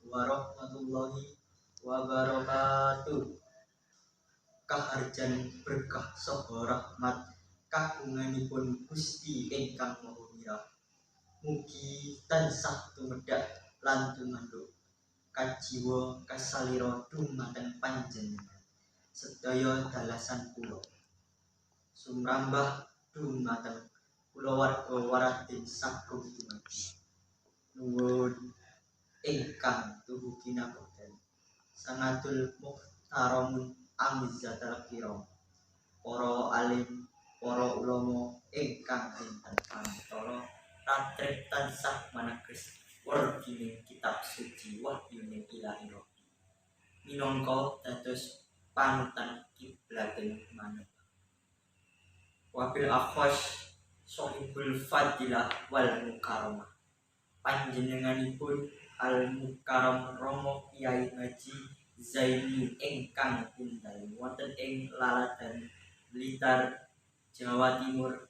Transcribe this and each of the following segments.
warahmatullahi wabarakatuh. Kaharjan berkah saha rahmat kagunganipun Gusti ingkang Maha Mirah. Mugi tansah tumedhak lan tumanduk kajiwa kasalira dumateng panjenengan sedaya dalasan kula. Sumrambah dumateng kulawarga waradin sagung dumadi. Nuwun ingkang tuhu kinabekten sangatul muhtaramun amizzatal kiram, para alim, para ulama ingkang enten pantara ratrih tansah maneges werdining kitab suci wahyuning Ilahi Rabbi minangka dados panutan kiblating manungsa. Wabil akhos sohibul fadilah wal mukarramah, panjenenganipun Al Mukarram Romo Kyai Haji Zaini ingkang tindal wonten ing Laladan Blitar, Jawa Timur,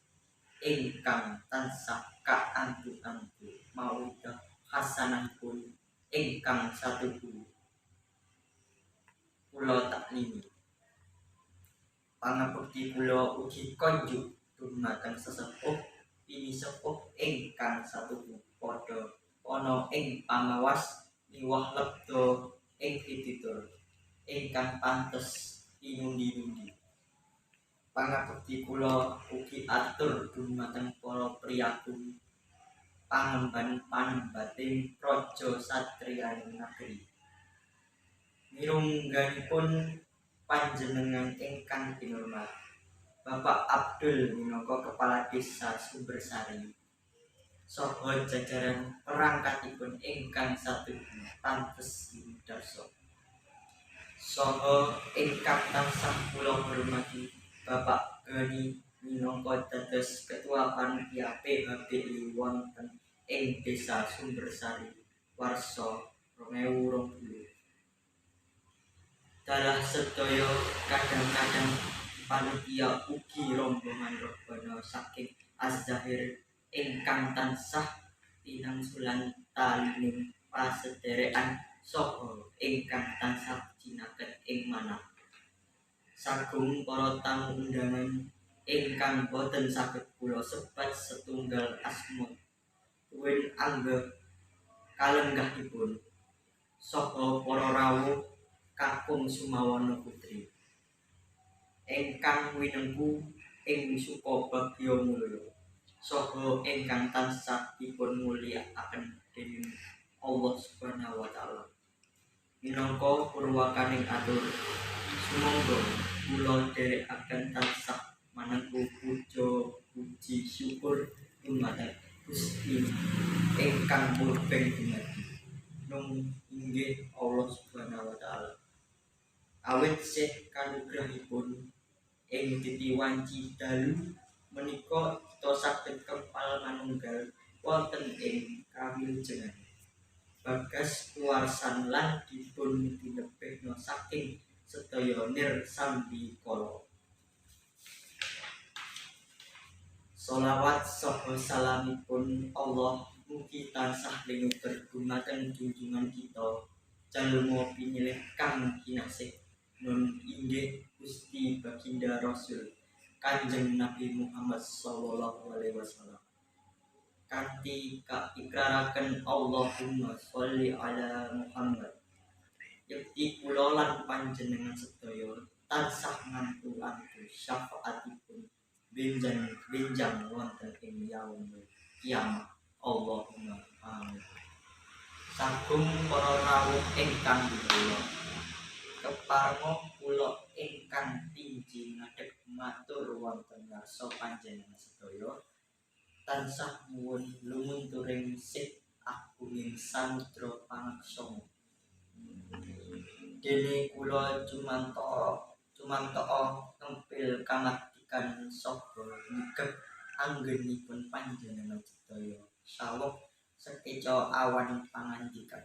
ingkang tansah kaantu-antu mauidhah hasanahipun ingkang satuhu kula taklimi. Pangabekti kula ugi konjuk dumateng sesepuh pinisepuh ingkang satuhu padha ana ing pamawas miwah lebda ing pitutur ingkang pantes pinundi-nundi. Pangabekti kula ugi atur dumateng para priyagung pangemban panembating praja satriyaning negeri. Mirungganipun panjenengan ingkang kinurmat Bapak Abdul minangka Kepala Desa Sumbersari saha jajaran perangkatipun ingkang satuhu pantes yudasa. Saha ingkang tansah kula hormati Bapak Gani minangka dados Ketua Panitia PHBI wonten ing Desa Sumbersari warsa 2020. Dalah sedaya kadang-kadang panitia ugi rombongan rebana saking Az-Zahir ingkang tansah tinangsulan talining pasederekan saha ingkang tansah cinaket ing manah. Sagung para tamu undangan ingkang boten saged kula sebat setunggal asma tuwin angga kalenggahipun saha para rawuh kakung sumawana putri ingkang winengku ing sukabagya mulya saha ingkang tansah dipun mulyakaken dening Allah Subhanahu wa taala. Minangka purwakaning atur, sumangga kula dherekaken tansah manengku puja puji syukur dumateng Gusti ingkang murbeng dumadi nung inggih Allah Subhanahu wa taala. Awit sih kanugrahipun ing titi wanci dalu menika kita saged kempal manunggal wonten ing kawilujengan bagas kuwarsan lan dipun tinebihna saking sedaya nir sambikala. Sholawat saha salamipun Allah mugi tansah linuber dumateng junjungan kita jalma pinilih kang kinasih nun inggih Gusti Baginda Rasul Kanjeng Nabi Muhammad sallallahu alaihi wasallam. Kanthi kaikraraken Allahumma sholli ala Muhammad. Yekti kula lan panjenengan sedaya tansah ngantu-antu syafaatipun benjang wonten ing yaumul kiamah. Allahumma amin. Sagung para rawuh ingkang kula keparenga kula ingkang tingji ngadeg matur wonten ngarsa panjenengan sedaya tansah nyuwun lumunturing sih agunging samudra pangaksama. Dene kula cumantaka ngempil kamardikan saha nyegep anggenipun panjenengan sedaya saweg sekeca awan pangandikan.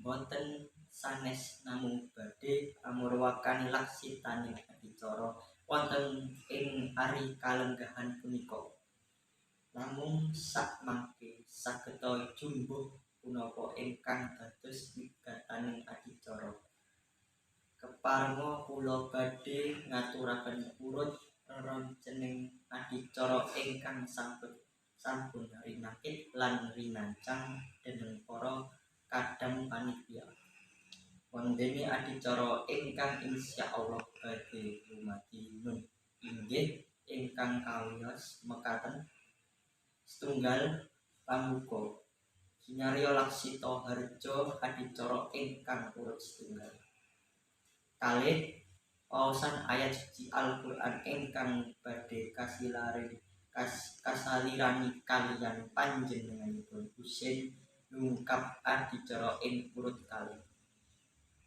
Boten sanes namung badhe amurwakani laksitaning adicara wonten ing ari kalenggahan punika. Namung sakmangke sageta jumbuh punapa ingkang dados Kaparengga kula badhe ngaturaken urut rerencening adicara ingkang sampun rinakit lan rinancang dening para kadang panitia. Wondene adicara ingkang insyaallah badhe dumadi nun inggih ingkang kawiyos mekaten: setunggal, pambuka kinarya Laksita Harja adicara ingkang urut setunggal. Kalih, waosan ayat suci Al-Qur'an ingkang badhe kasalirani kaliyan panjenenganipun Husin nungkap adicara ing urut kalih.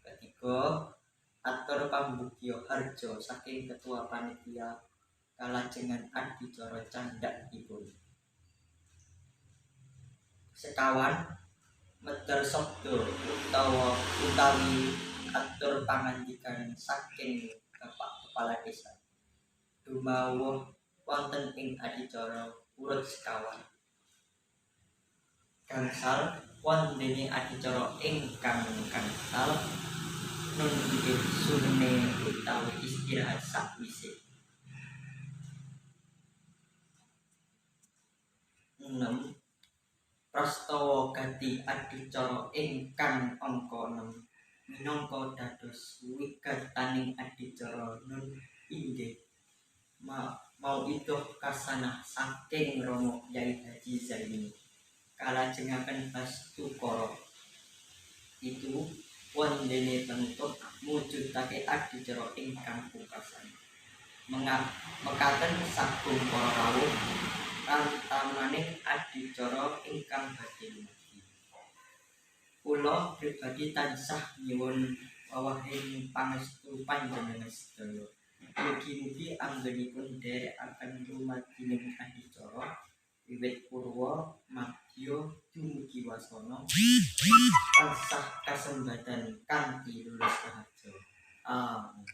Ketiga, atur pambugya harja saking ketua panitia kalajengan adicara candhakipun. Sekawan, medar sabda utawa utawi atur pangandikan saking Bapak Kepala Desa dumawuh wonten ing adicara urut sekawan. Gangsal, wondene adicara ingkang gangsal nun inggih sunne utawi istirahat sakwise. 6, prastawa gati adicara ingkang angka 6 minangka dados wigataning adicara nun inggih mauidhah khasanah saking Rama Kyai Haji Zaini kalajengaken bastukara. Itu wondene penutup mujudake adicara ingkang pungkasan. Mekaten sagung para rawuh rantamaning adicara ingkang badhe dumadi. Kula pribadi tansah nyuwun wewahing pangestu panjenengan sedaya. Mugi-mugi anggenipun nderekaken dumadining adicara wiwit purwa madya dumugi wasana tansah kasembatan kanthi lulus raharja. Amin.